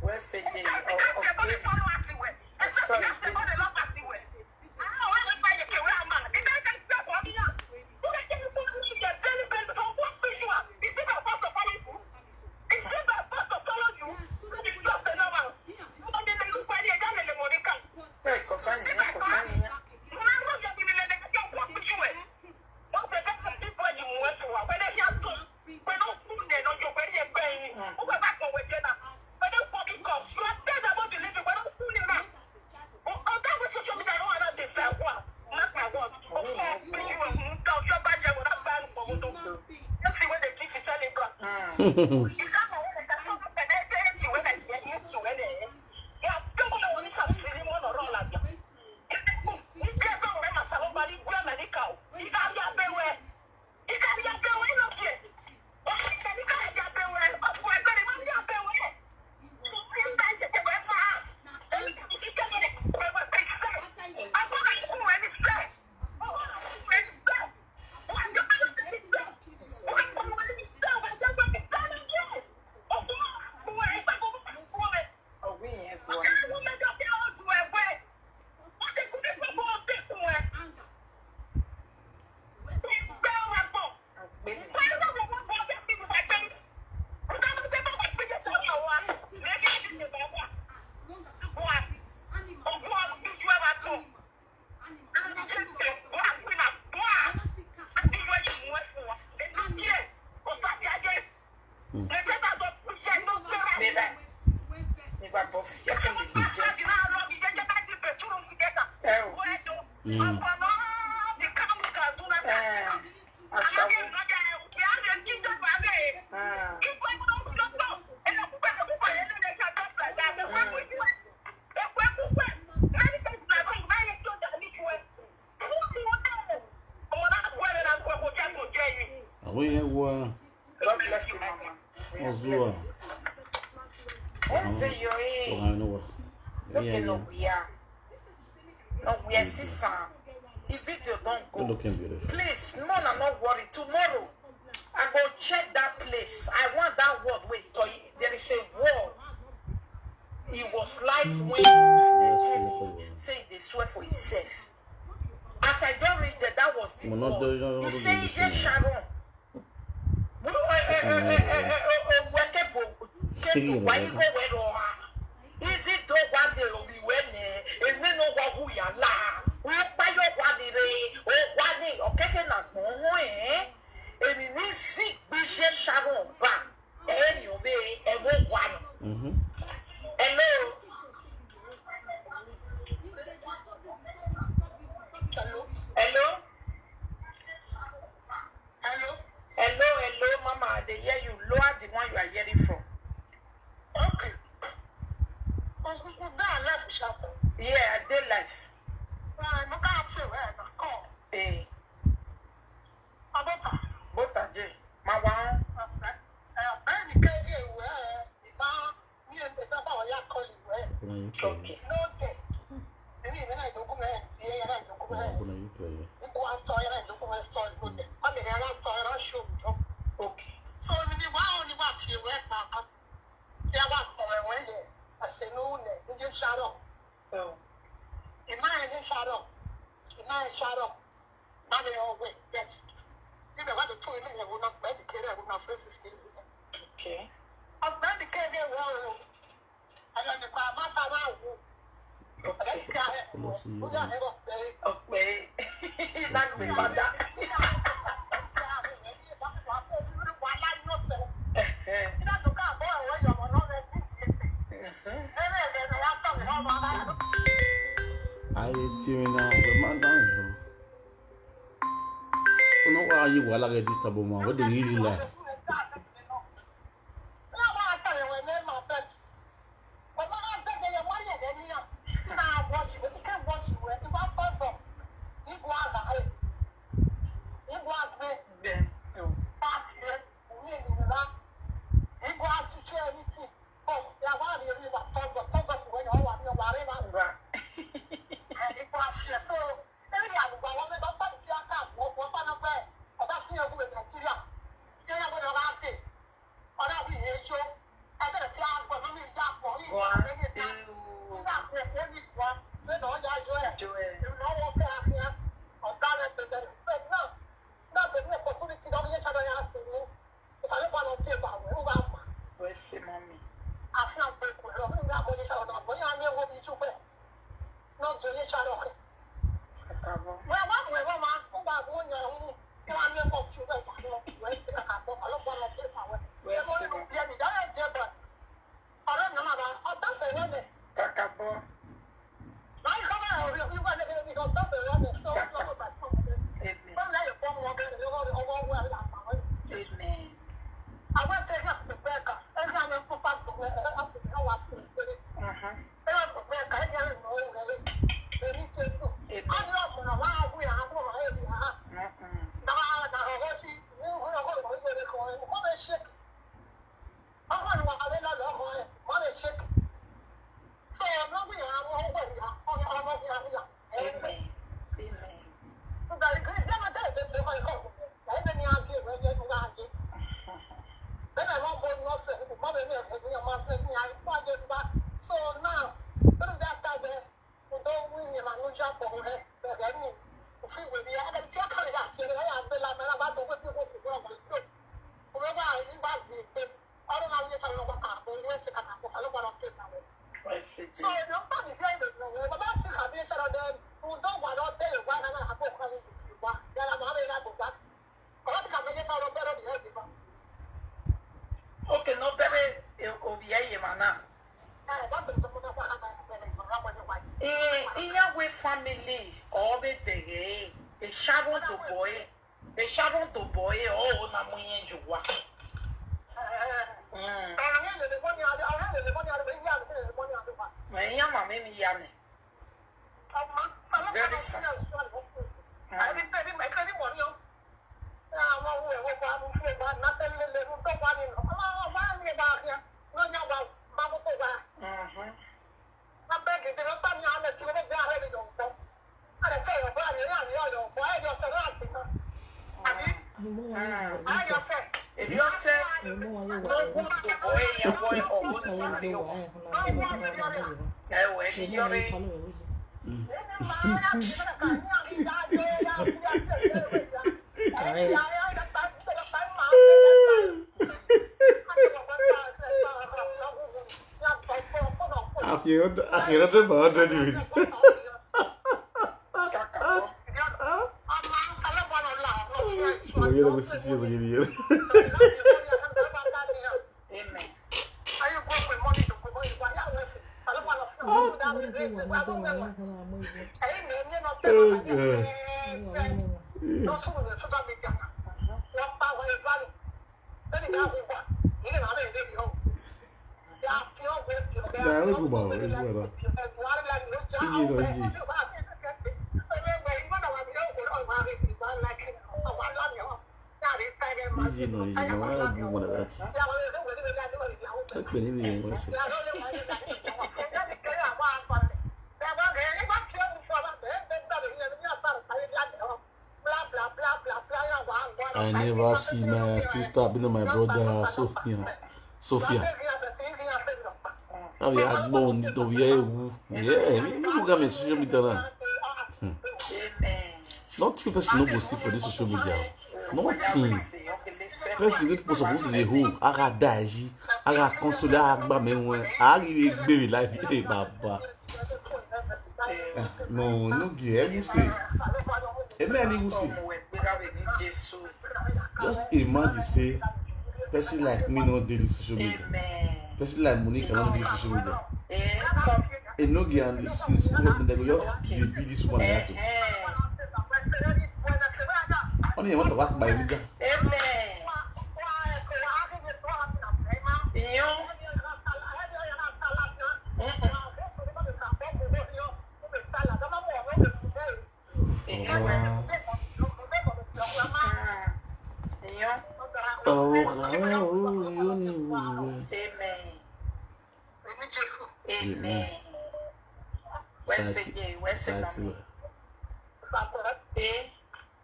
Where say they? Oh, okay. Sorry. Hey, concern you, concern you. Why you wahala get this type of man? What dey really lie? la mera ba to ko ko ko ko ko. Ko ba ni ba bi pe. Oro na ye ta lo ba ka ko ye se ka na ko sa lo ba ro ke na. Why say so this? You don't be very no. But that thing have been said of them. Who don't want to tell you why na ha ko ko ni ba. Ya la ma be na ko ba. Ko ti ka me ta lo be ro ni ba. Okay, no better. Obi ya ye mana. Eh, that's the thing. Iyawe family or be dege e sharon to boy, e sharon to boy o na mu yen juwa. Mm. Iya ma me mi ya ne. Very soon. Mm. Mm-hmm. Ebi ose no gu to boy ya boy o gu ni ma yo. Ewe ni yore. Akira, Akira, the bad with. Amen. Oh, God. Nah, we go, man. We go, man. Iye na iye. Iye na iye. Na why I go, man, like that? Ẹ pè ní mi yẹn wọ́n sẹ́. I never see my sister, been my brother, Sophia. Sophia. Now we are born to be a who. Yeah, we, we go get me social media now. Hmm. Not two person no go see for this social media. Nothing. Person wey people suppose to dey hold, aga daji, aga console, aga gba me when, aga dey gbere life, hey, baba. Eh, no, no, give, eh, you say. Amen, you say. Just imagine say, person like me no dey this social media. Person like Monique no dey this social media. E no get and this is school of the go just dey be this one like that. Only you want to work by leader. Amen. Iyo. Mm-mm. Iyo. Mm. Iyo. Oh, oh, oh, you need Amen. Amen. Where's the J? Where's the number? Eh?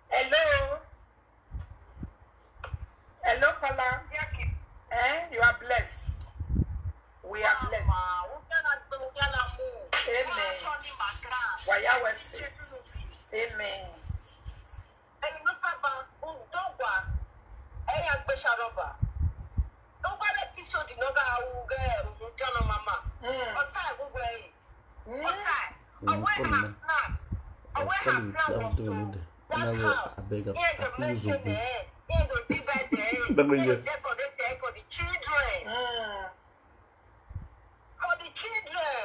Hello? Hello, caller. Eh? You are blessed. We are blessed. Amen. Waya wese. Amen. Ẹni ló fẹ́ ba ohun tó wà ẹ̀yà gbé ṣàròbà. Tó bá lè kí sódì náà bá awúgẹ́ òun jọ́nà màmá. Mm. Ọ̀tá ẹ̀ gbogbo ẹ̀yìn. Mm. Ọ̀tá ẹ̀. Mm, ọ̀wẹ́ call him. Àfúrà. Ọ̀wẹ́ àfúrà wọ̀ fún that house. Abeg, I feel so good. Let me hear. Decorate for the children. Mm. For the children.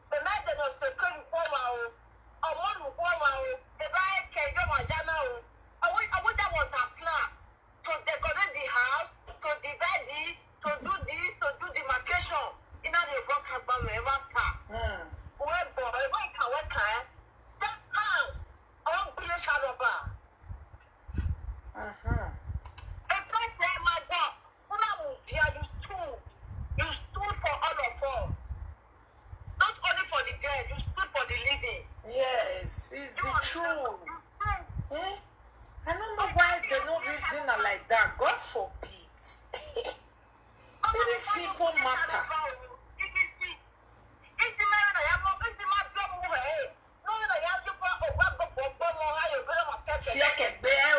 The night they must secure the power. Ọmọ olùkọ́ wa o. Ẹ bá ẹ kẹ́ ẹjọ́ wà jáná o. Àwọn, àwọn that was her plan. To decorate the house, to divide it, to do this, to do demarcation. Iná ni ìbọn kan gbà mí, ẹ má ta. Hmm. Wọ́n bọ̀, ẹ má kà, wọ́n kà ẹ́. That house, àwọn gbélé ṣàlọ́bà. Uh-huh. A place there, my God. Fúlàmù díẹ̀, you stood. You stood for all of us. Not only for the dead, you stood for the living. Yes, it's the truth. Eh? I don't know why they no reason am like that. God forbid. Very simple matter. Siekegbe o.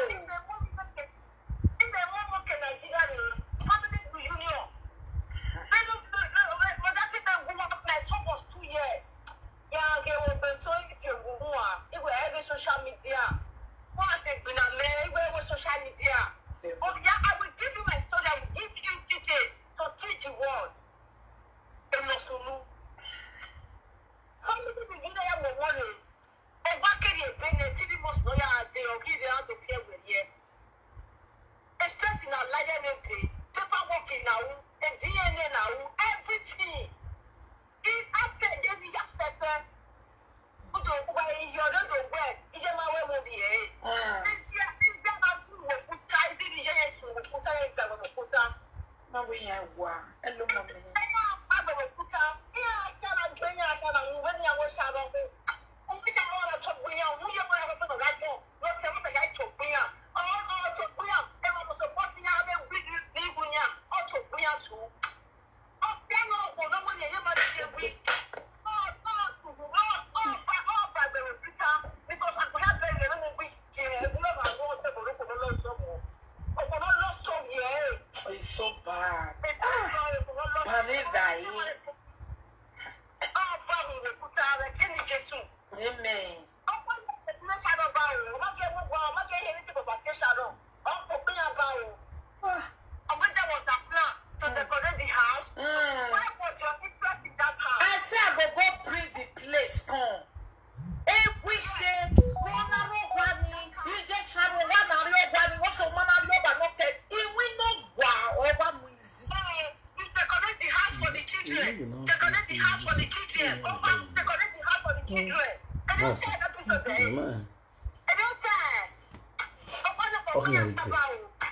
Okay, I regret.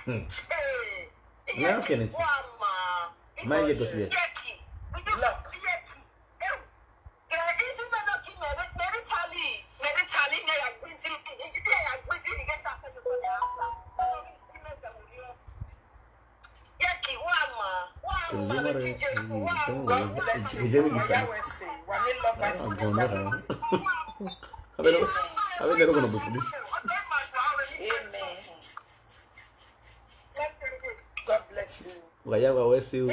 Hmm. Now I don't see anything. My ear just hear. Look. Kò ní jẹ́ mọ̀rẹ́ yìí, ṣé wọ́n gbọ́dọ̀? Kò jẹ́ mi nìkan. Àwọn ọ̀gbọ́n náà rà wọ́n. Abẹ́rẹ́ abẹ́rẹ́ kò náà bọ̀ fún mi. Amen. God bless you. Wàyà wà wẹ́ sí o.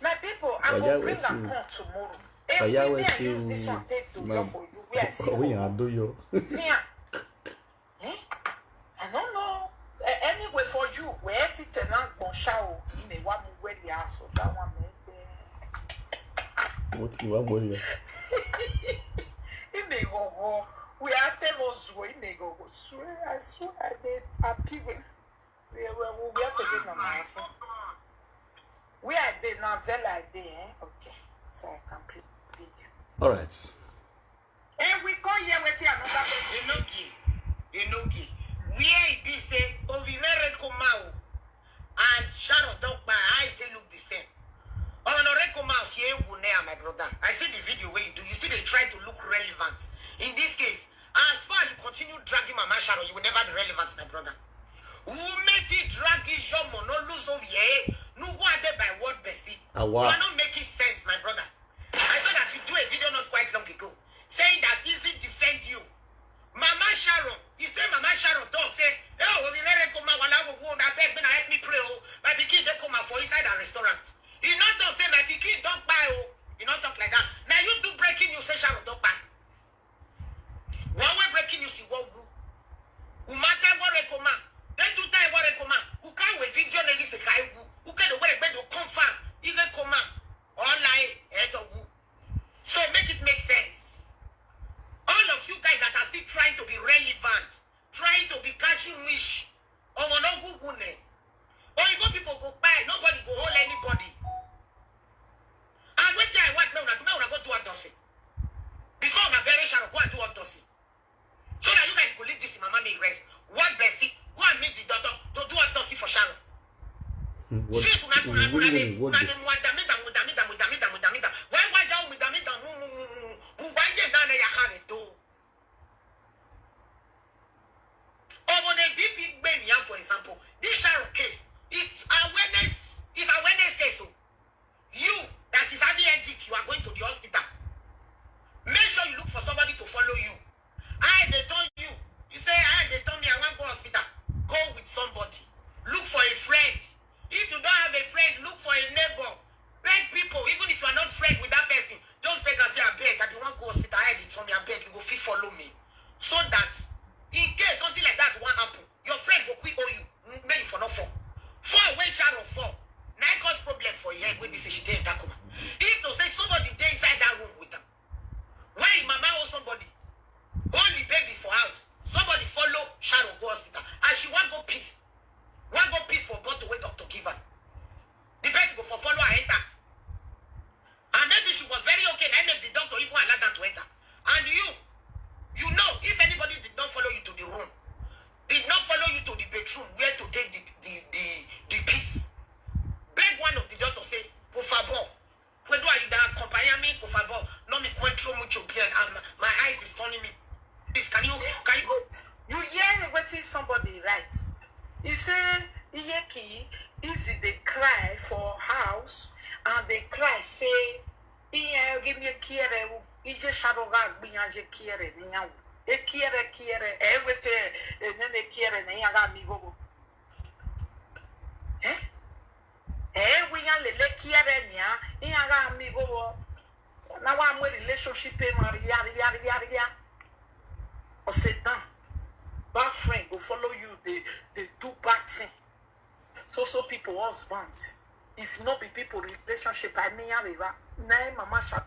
My people, I Wàyà go wẹ́ bring sí am o. come tomorrow. Wàyà Every wẹ́ day I sí use this o. One take to Máa your for you. Where I see ọwọ́ yẹn á for dó yọ. See am. Eh? I don't know. Eh, anyway, for you, where ti tena gbonsha o, you may want to wear the ass of that one. Eh? Mo ti wá mọ́ yẹn. He may go go. We are tell us go. He may go go. Swear, I swear, I did happy with. We we we we have to get my mouth. We are there now. Very like there. Eh? Okay, so I can play video. All right. And we come here with another person. Enogie, Enogie. Where e be say Ovive Rekoma o and Sharon Dokpa, how e take look the same? Ono Rekoma of Yewu now, my brother. I see the video where you do. You still dey try to look relevant. In this case, as far as you continue dragging Mama Sharon, you will never be relevant, my brother. Who made it drag Ijomo no lose over here? No what they by word bestie. Awa. You are not making sense, my brother. I saw that you do a video not quite long ago saying that Izzy defend you. Mama Sharon, you say Mama Sharon talk say, "Oh, we let her come out while I go home. I beg, man, help me pray. Oh, my pikin dey come out for inside a restaurant." He not talk say my pikin don't buy. Oh, he not talk like that. Now you do breaking news say Sharon don't buy. One way breaking news you won't go. Umata Warekoma. Then two time Warekoma. Who can't wait video na you say kai wu. Who can the way to confirm? You can come out. All lie, eh, to wu. So make it make sense. All of you guys that are still trying to be relevant, trying to be catching wish, omo no gugu ne. Oyibo people go buy, nobody go hold anybody. And wetin I want make una do, make una go do autopsy. Before una bury Sharon, go and do autopsy. So that you guys go leave this mama may rest. What bestie? Go and meet the doctor to do autopsy for Sharon. What, Since una una what una do you dey mean? What una this? dey muda mida muda mida muda mida muda mida. Why why jaw mida mida mu mu mu mu mu. Why ye na na ya kare do? Omo the B P gbenia, for example, this Sharon case is awareness, is awareness case. Oh. You that is having headache, you are going to the hospital. Make sure you look for somebody to follow you. I dey turn you. You say I dey turn me, I wan go hospital. Go with somebody. Look for a friend. If you don't have a friend, look for a neighbor. Beg people, even if you are not friend with that person, just beg and say, "I beg, I be wan go hospital, I dey turn me, I beg, you go fit follow me." So that in case something like that wan happen, your friend go quick owe you, make you for not fall. Fall when Sharon fall. Na e cause problem for your head when they say she dey enter coma. If to say somebody dey inside that room with her, when him mama or somebody hold the baby for house, somebody follow Sharon go hospital. As she wan go piss, wan go piss for bottle wey doctor give her. The person go for follow her enter. And maybe she was very okay, na make the doctor even allow that to enter. And you, you know, if anybody did not follow you to the room, did not follow you to the bedroom where to take the the the, the piss, beg one of the doctor say, "Por favor, puedo ayudar, acompáñame, por favor, no me encuentro mucho bien, um, my eyes is turning me. Please, can you, can you?" You hear wetin somebody write? He say Iyeki Izzy dey cry for house and dey cry say, "Iye gimi kiere u, ije Sharon ga gbiyan je kiere ni yan. E kiere kiere, e wete, e nene kiere ni yan ga mi gogo." Eh? Eh, we yan lele kiere ni yan, iyan ga mi gogo. Na wa mo relationship e ma ria ria ria ria. O se dan. Bad friend go follow you, they they do bad thing. So so people husband. If no be people relationship, I mean, ya be ba. Na e mama sha.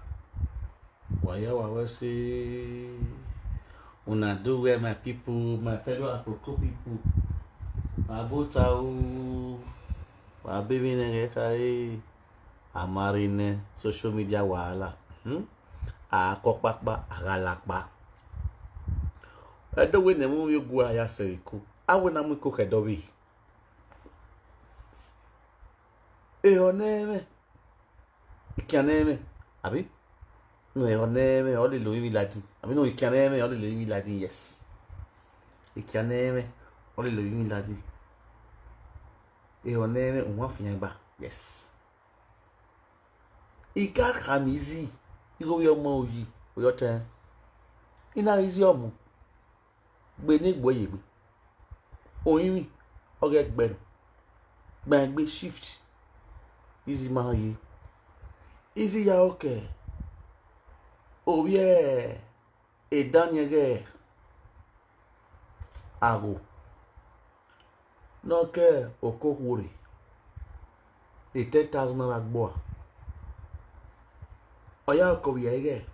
Waya wawa say una do well, my people, my fellow Aproko people. Abota o, wa baby nenge kare, amarine, social media wahala. Hmm? Akokpakpa, agalakpa. Edo we ne mu yugu aya seriko. Awe na mu ko kedobi. E oneme. Ikianeme. Abi? No, e oneme, ole lo imi Latin. Abi no, ikianeme, ole lo imi Latin, yes. Ikianeme, ole lo imi Latin. E oneme, unwa fiamba, yes. Ika kamizi, igo yo mo yi, oyo te. Ina izi omo. Gbe ni gbo yegbe. Oyin mi, oge gbe. Gbe gbe shift. Izi ma ye. Izi ya oke. Oye, e danye ge. Ago. No ke oko wore. E ten thousand naira gbo. Oya ko ye ge.